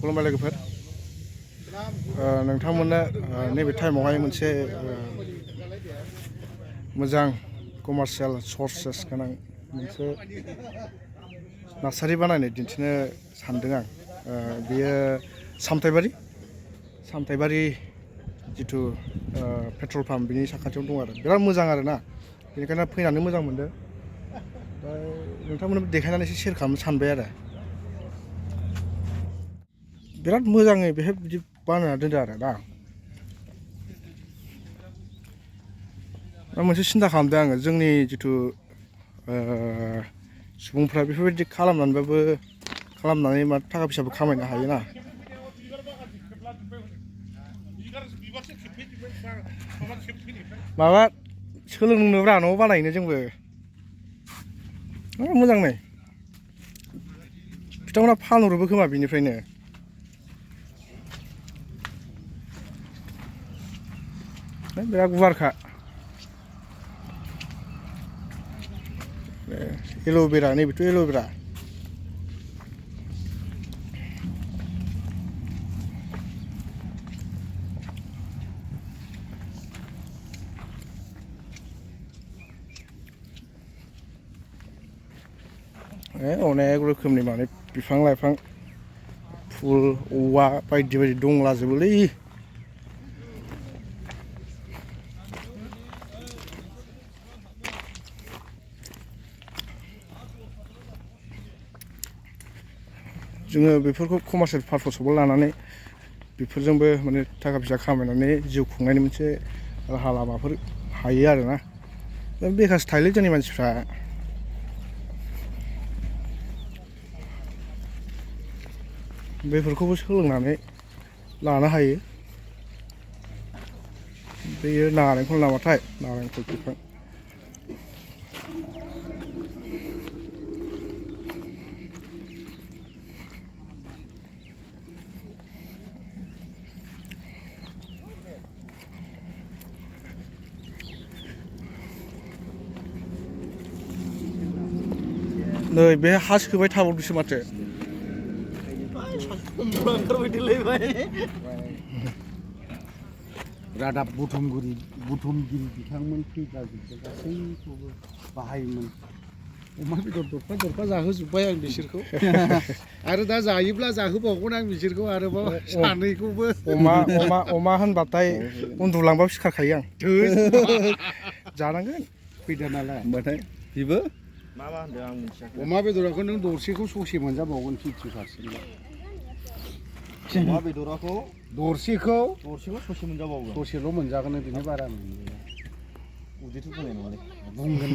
खुलुमबाय लोगोफोर नोंथांमोननो नैबे टाइमावहाय मोनसे मोजां कमार्शियेल सर्सेस गोनां मोनसे नार्सारि बानायनो दिन्थिनो सानदों आं बेयो सामथाइबारि जिथु पेट्रल पाम्प बिनि साखाथियाव दं आरो बिराद मोजां आरो ना बेनिखायनो फैनानै मोजां मोनदों नोंथांमोननो देखायनानै एसे शेयार खालामनो सानबाय आरो बिराद मोजाङै बेहाय बिदि बानायना दोनदों आरो ना मोनसे सिन्था खालामदों आङो जोंनि जिथु सुबुंफ्रा बेफोरबायदि खालामनानै मा थाखा फैसाबो खामायनो हायोना माबा सोलोंनोब्रा न'आव बानायनो जोंबो मोजां नै बिथांमोना फानहरोबो खोमा बिनिफ्रायनो बिराद गुवारखा एल'भेरा नैबेथ' एल'भेरा अनेक रोखोमनि माने बिफां लाइफां फुल औवा बायदि बायदि दंलाजोबोलै जोङो बेफोरखौ कमार्शियेल पारपसावबो लानानै बेफोरजोंबो माने थाखा फैसा खामायनानै जिउ खुंनायनि मोनसे राहा लामाफोर हायो आरोना बेखारसो थायोलै जोंनि मानसिफ्रा बेफोरखौबो सोलोंनानै लानो हायो बेयो नारेंखल नामाथाय नारेंखल बिफां नै बे हा सोबाय थाबावदोंसो माथो रादाब बुथुमगिरि बिथांमोन फैब्ला जोबोर गासैखौबो बाहायोमोन अमा बेदर दरफा जाहोजोब्बाय आं बिसोरखौ आरो दा जायोब्ला जाहोबावगोन आं बिसोरखौ आरोबाव सानैखौबो अमा होनबाथाय उन्दुलांबाबो सिखारखायो आं जानांगोन फैदो नालाय होमबाथाय बेबो मा होनदों आं मिथियाखै अमा बेदरखौ नों दरसेखौ ससे मोनजाबावगोन 50%। अमा बेदरखौ दरसेखौ ससे मोनजाबावगोन ससेल' मोनजागोन बिनि बारा मोनजाया उदैथ' बुंनाय नङालै बुंगोन